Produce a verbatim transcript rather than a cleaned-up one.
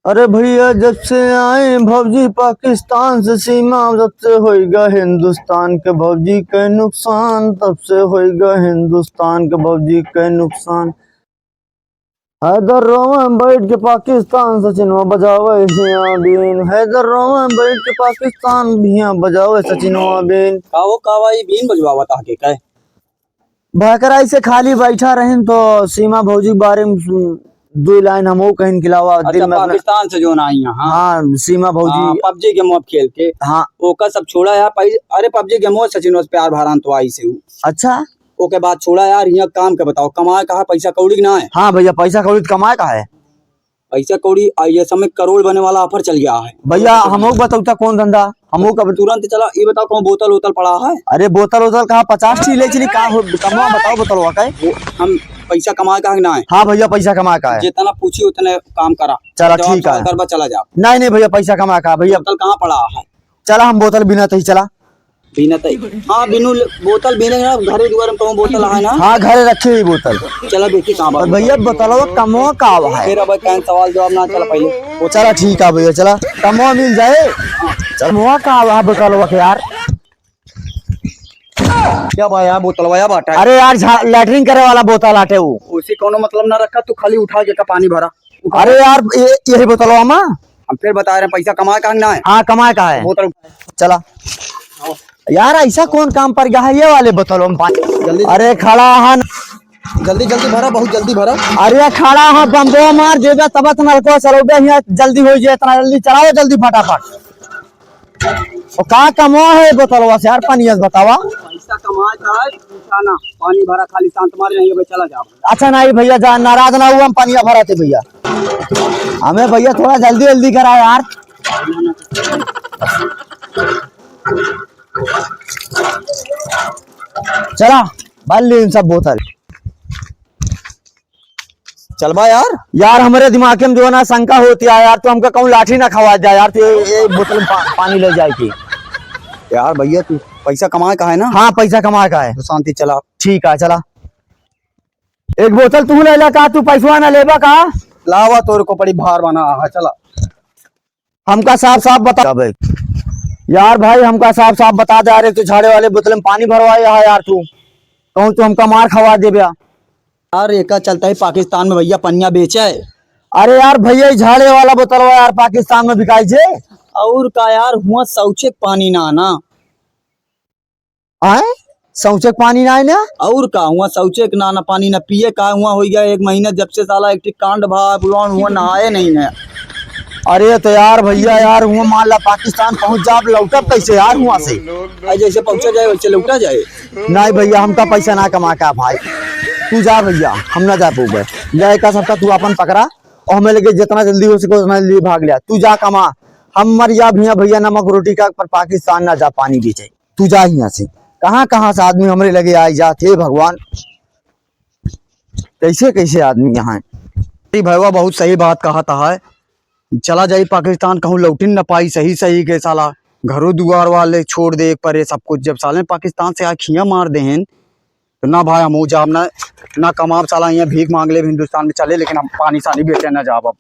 अरे भइया, जब से आए भौजी पाकिस्तान से सीमा, तब से होइगा हिंदुस्तान के भौजी के नुकसान, तब से होइगा हिंदुस्तान के भौजी के नुकसान। हैदर रोवे बैठ के पाकिस्तान, सचिनवा बजावे हियां बीन। हैदर रोवे बैठ के पाकिस्तान, हियां बजावे सचिनवा बीन। का हो, का भाई बीन बजवावत आके का? भकराई से खाली बैठा रहिन तो सीमा भौजी के बारे में सुन, दुइ लाइन हमहू कहिन के लावा। अच्छा, दिल में अपना पाकिस्तान से जोन आई हैं, हाँ। हाँ, सीमा भौजी। हाँ, PUBG game अब खेल के। हाँ। ओका सब छोड़ा यार, पै-, अरे PUBG game हो, सचिन से प्यार भरा तो आई से हूँ। अच्छा। ओके बात छोड़ा यार, यहाँ काम के बताओ, कमाए का है, पैसा कौड़ी के ना है? हाँ भइया, पैसा कौड़ी तो कमाए का है। पैसा कौड़ी, आ, ये समय करोड़ बने वाला offer चल गया है। भइया, हमहू के बतौता कौन धंधा, हमहू का तुरंत चला, ये बताओ, कहूँ बोतल वोतल पड़ा है? अरे, बोतल वोतल कहाँ, पचास ठी ले चली, का हो, कमवा बताओ, बोतलवा का है? वो हम पैसा कमाए का है कि ना है? हाँ भइया, पैसा कमाए का है। जितना पूछी उतने काम करा। चला, जवाब ठीक है। सवाल करबा, चला जाओ। नहीं, नहीं भइया, पैसा कमाए का है, भइया। बोतल कहाँ पड़ा है? चला, हम बोतल बीनत ही, चला। बीनत ही। हाँ, बीनू ले-, बोतल बीने ना, घरे दुआरे में कहूँ बोतल है ना? हाँ, घरे रखी हुई बोतल। चला देखी कहाँ बा और भइया, बोतल। बोतलवा कमवा का आवा है? फिर अब कहीं सवाल जवाब ना, चला पहले। चला ठीक है भइया, चला। कमवा मिल जाए। चल, कमवा का आवा है बोतलवा के यार? क्या भाई, यहाँ बोतलवा या बाटा है? अरे यार, झा-, लैट्रिन करे वाला बोतल आटे वो। उसी कौनो मतलब ना रखा, तू खाली उठा के का पानी भरा। उठा। अरे यार, ये, यही बोतलवा मा। हम फिर बता रहे हैं, पैसा कमाए का है कि ना है? हाँ, कमाए का है। बोतल उठा। चला। यार, ऐसा कौन काम पर गया है ये वाले बोतलवा में पानी? जल्दी। अरे, खड़ा है न। जल्दी, जल्दी भरा, बहुत जल्दी भरा। अरे, खड़ा है, बम्बो मार देबे, तब तो नलको चलौबे, हियाँ जल्दी हो जाए, इतना जल्दी चलाओ, जल्दी फटाफट। और का कमवा है बोतलवा से यार, पनिया से बतावा। पैसा कमाए का है, पूछा ना। पानी भरा, खाली शांत मारे नहीं, भाई चला जाओ। अच्छा नहीं भइया, जा, नाराज ना हुआ, हम पनिया भरा थे भइया। हमें भइया थोड़ा जल्दी जल्दी करा यार। चला, भर ली इन सब बोतल। चलबा यार। यार, हमरे दिमाग में जो है ना शंका होती है यार, तू हमका कहूँ लाठी ना खवा जाए यार, तू ये, ये बोतल में पा-, पानी ले जाए की। यार भइया, तू पैसा कमाए का है ना? हाँ, पैसा कमाए का है। तो शांति चला। ठीक है, चला। एक बोतल तू ले ला का, तू पैसवा ना लेबा का? लावा, तोर को पड़ी भार बना है, चला। हमका साफ साफ बता। अबे यार भाई, हमका साफ साफ बता दे, अरे तू झाड़े वाले बोतल में पानी भरवाए है यार तू, कहूँ तू हमका मार खवा देबे। यार एका चलता है पाकिस्तान में भइया पनिया बेचे है। अरे यार भइया, ई झाड़े वाला बोतलवा यार पाकिस्तान में बिकाई छे। और का यार, हुआ शौचे के पानी ना ना। आए? शौचे के पानी ना है ना? और का हुआ, शौचे के ना, ना पानी ना पिए का हुआ, हो गया एक महीना जब से साला एक ठी कांड भा बुलवान हुआ, नहाए नहीं ना। अरे तो यार भइया यार, हुआ मान ला पाकिस्तान पहुंच जाब, लौटब कैसे यार हुआ से? अरे जैसे पहुंचा जाए वैसे लौटा जाए। नहीं भइया, हमका पैसा ना कमा का भाई, तू जा भइया, हम ना जा पउबे। जाए का सबका तू अपन पकड़ा और हमें लगे जितना जल्दी हो सके उतना जल्दी भाग लिया, तू जा कमा। हम मर जा भइया, भइया नमक रोटी का, पर पाकिस्तान ना जा पानी बेचे। तू जा हियाँ से। कहाँ कहाँ से आदमी हमरे लगे आए जात, हे भगवान, कैसे कैसे आदमी यहाँ है। ई भइया बहुत सही बात कहत है, चला जाई पाकिस्तान, कहूँ लौटिन न पाई सही सही के साला, घरो दुआर वाले छोड़ दे परे सब कुछ। जब साले पाकिस्तान से आके हियाँ मार देहेन, तो ना भाई हमहू जाब ना, ना कमाब साला, हियाँ भीख मांग लेब हिंदुस्तान में चले, लेकिन हम पानी सानी बेचे ना जाब अब।